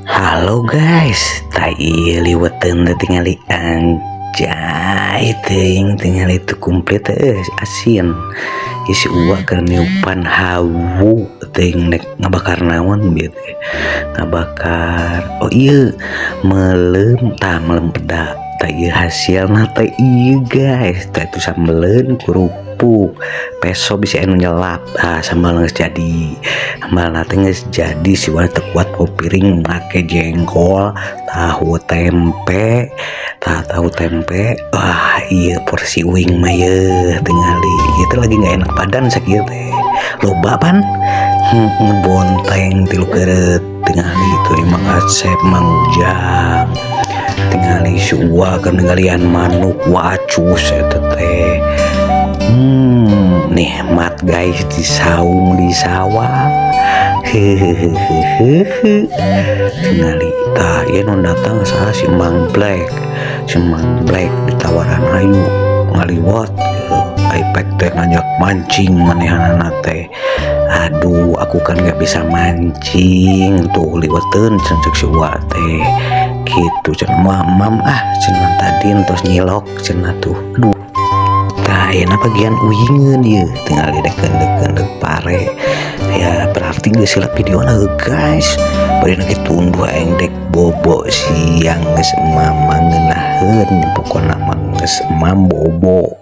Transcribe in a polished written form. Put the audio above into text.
Halo guys, tah ieu liweteun teh tingali, anjay, teuing tingali teu kumplit teh asin. Ieu si Uwa keur niupan hawu teuing nek ngabakar naon bieu teh. Ngabakar, oh ieu meuleum, tah meuleum peda. Tah ieu hasilna teh ieu, guys. Tah itu sambeleun kerupuk peso bisa anu nyelap. Ah, sambal geus jadi, sambalna teh geus jadi. Si Uwa teu kuat ku piring make jengkol, tahu tempe, tah tahu tempe. Wah, ieu porsi uing mah yeuh, tingali ieu teh lagi nggak enak badan sakieu teh, loba pan bonteng tilu keureut. Tingali itu Mang Asep, Mang Ujang, tingali si Uwa keur ninggalian manuk wacus eta teh. Nikmat guys, di saung di sawah, hehehe. Tingali tah ieu nu datang saha? Si Mang Black. Si Mang Black ditawaran, "Ayo ngaliwat." Ipek teh ngajak mancing manehanana teh. "Aduh, aku kan nggak bisa mancing tuh, liweteun," cenah cek si Uwa teh gitu. Cenah, "Mah mam ah," cenah, "tadi entos nyilok," cenah tuh. Aduh, tah ayeuna bagian uingeun ieu, tingali dekeun-dekeun pare ya, berarti geus heula videona guys. Bari lagi tunduh aing dek bobo siang, geus emam ngeunaheun, pokona mah geus emam bobo.